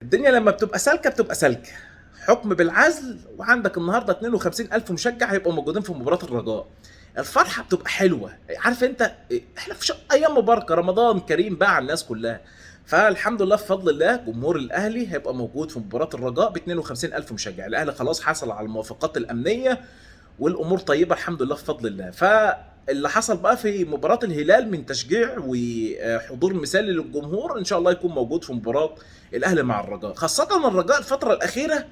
الدنيا لما بتبقى سالكة بتبقى سالكة. حكم بالعزل، وعندك النهارده 52,000 مشجع هيبقوا موجودين في مباراة الرجاء. الفرحة بتبقى حلوة، عارف انت احنا في ايام مباركة، رمضان كريم بقى على الناس كلها. فالحمد لله بفضل الله جمهور الاهلي هيبقى موجود في مباراة الرجاء ب 52,000 مشجع. الاهلي خلاص حصل على الموافقات الامنية والامور طيبة الحمد لله بفضل الله. فاللي حصل بقى في مباراة الهلال من تشجيع وحضور مثالي للجمهور ان شاء الله يكون موجود في مباراة الاهلي مع الرجاء، خاصة الرجاء الفترة الاخيرة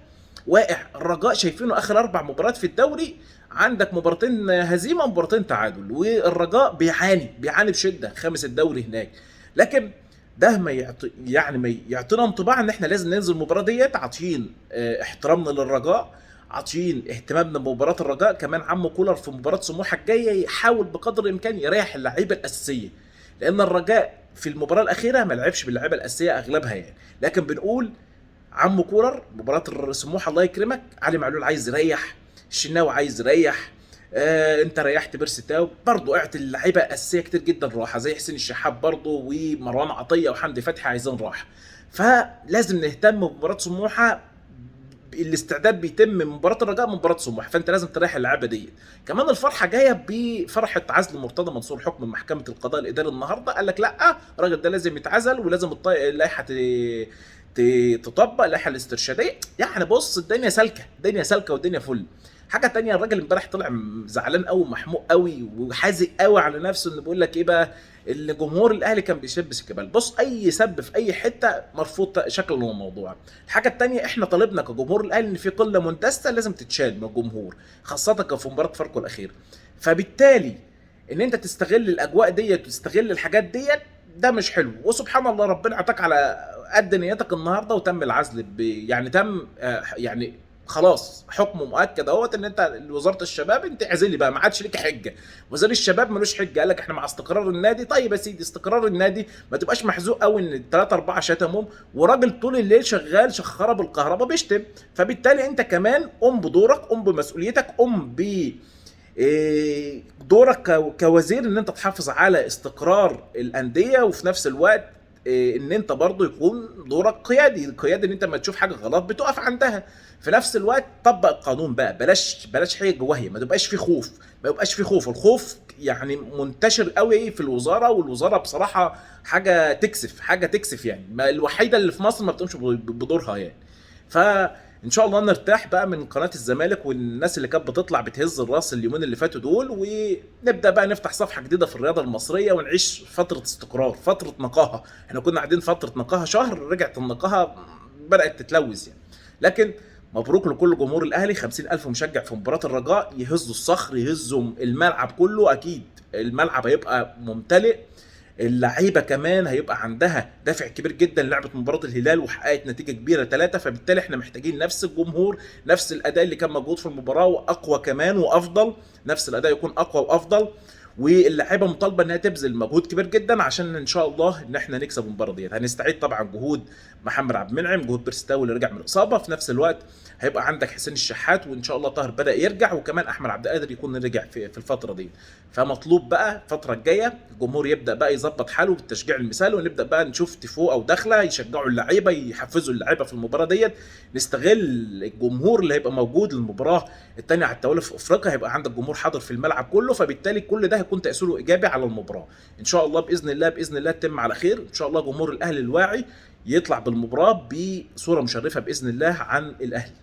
واقع. الرجاء شايفينه اخر 4 مباريات في الدوري، عندك مباراتين هزيمة ومباراتين تعادل، والرجاء بيعاني بشده، خامس الدوري هناك. لكن ده ما يعطي، يعني ما يعطينا انطباع ان احنا لازم ننزل المباراة ديت عاطين احترامنا للرجاء، عاطين اهتمامنا بمباراة الرجاء. كمان عم كولر في مباراة سموحه الجاية يحاول بقدر الامكان يريح اللعيبة الاساسية، لان الرجاء في المباراة الاخيرة ما لعبش باللعيبه الاساسية اغلبها يعني. لكن بنقول عم كولر مباراة سموحه الله يكرمك، علي معلول عايز يريح، الشناوي عايز يريح، انت ريحت بيرسي تاو برضه، اعطي اللعيبة الاساسية كتير جدا راحة زي حسين الشحات برضه ومروان عطية وحمدي فتحي عايزين راحة. فلازم نهتم بمباراة سموحه، الاستعداد بيتم من مباراة الرجاء من مباراة سموحه، فانت لازم تريح اللعيبة دي. كمان الفرحة جاية بفرحة عزل مرتضى منصور حكم محكمة القضاء الاداري النهارده، قال لك لا الراجل ده لازم يتعزل ولازم اللائحة تطبق، اللائحة الاسترشاديه. يعني بص الدنيا سالكة، الدنيا سالكة والدنيا فل. حاجة تانية، الراجل امبارح طلع زعلان قوي ومحموق قوي وحازق قوي على نفسه، انه بيقول لك ايه بقى، ان جمهور الاهلي كان بيسب شيكابالا. بص اي سب في اي حتة مرفوض شكلا وموضوعا. الحاجة التانية، احنا طالبنا كجمهور الاهلي ان في قلة مندسه لازم تتشال من الجمهور، خاصة كان في مباراة فاركو الاخيرة. فبالتالي ان انت تستغل الاجواء ديت وتستغل الحاجات ديت ده مش حلو. وسبحان الله ربنا اعطاك على قد نيتك النهارده وتم العزل يعني تم، يعني خلاص حكم مؤكد اهوت ان انت وزارة الشباب انت اعزلي بقى، ما عادش ليك حجه. وزير الشباب ملوش حجه، قال لك احنا مع استقرار النادي. طيب يا سيدي استقرار النادي، ما تبقاش محزوق قوي ان 3 4 شتمهم وراجل طول الليل شغال شخره بالكهرباء بيشتم. فبالتالي انت كمان قم بدورك، قم بمسؤوليتك، قم ب دورك كوزير ان انت تحافظ على استقرار الاندية، وفي نفس الوقت ان انت برضو يكون دورك قيادي، القيادي ان انت ما تشوف حاجة غلط بتقف عندها. في نفس الوقت طبق القانون بقى، بلاش حاجة وهي ما تبقاش في خوف، ما يبقاش في خوف. الخوف يعني منتشر قوي في الوزارة، والوزارة بصراحة حاجة تكسف، حاجة تكسف يعني، ما الوحيدة اللي في مصر ما بتقومش بدورها يعني. فان شاء الله نرتاح بقى من قناة الزمالك والناس اللي كانت بتطلع بتهز الراس اليومين اللي فاتوا دول، ونبدا بقى نفتح صفحة جديدة في الرياضة المصرية ونعيش فترة استقرار، فترة نقاهه. احنا كنا قاعدين فترة نقاهه شهر، رجعت النقاهه بدات تتلوث يعني. لكن مبروك لكل جمهور الاهلي، 50,000 مشجع في مباراة الرجاء، يهزوا الصخر، يهزوا الملعب كله، اكيد الملعب هيبقى ممتلئ. اللعيبة كمان هيبقى عندها دافع كبير جدا، لعبت مباراة الهلال وحققت نتيجة كبيرة 3، فبالتالي احنا محتاجين نفس الجمهور، نفس الاداء اللي كان موجود في المباراة واقوى كمان وافضل، نفس الاداء يكون اقوى وافضل. واللعيبة مطالبه انها تبذل مجهود كبير جدا عشان ان شاء الله ان احنا نكسب المباراة ديت. هنستعيد طبعا جهود محمد عبد المنعم، جهود بيرسي تاو اللي رجع من الاصابة، في نفس الوقت هيبقى عندك حسين الشحات، وان شاء الله طاهر بدا يرجع، وكمان احمد عبد القادر يكون رجع في الفترة دي. فمطلوب بقى الفترة الجاية الجمهور يبدا بقى يظبط حاله بالتشجيع المثالي، ونبدا بقى نشوف تيفو او دخله يشجعوا اللعيبة، يحفزوا اللعيبة في المباراة ديت. نستغل الجمهور اللي هيبقى موجود للمباراة الثانية على التوالي في افريقيا، هيبقى عندك جمهور حاضر في الملعب كله، فبالتالي كل ده هيكون تاثيره ايجابي على المباراة. ان شاء الله باذن الله، باذن الله تتم على خير. ان شاء الله جمهور الاهلي الواعي يطلع بالمباراة بصورة مشرفة باذن الله عن الاهلي.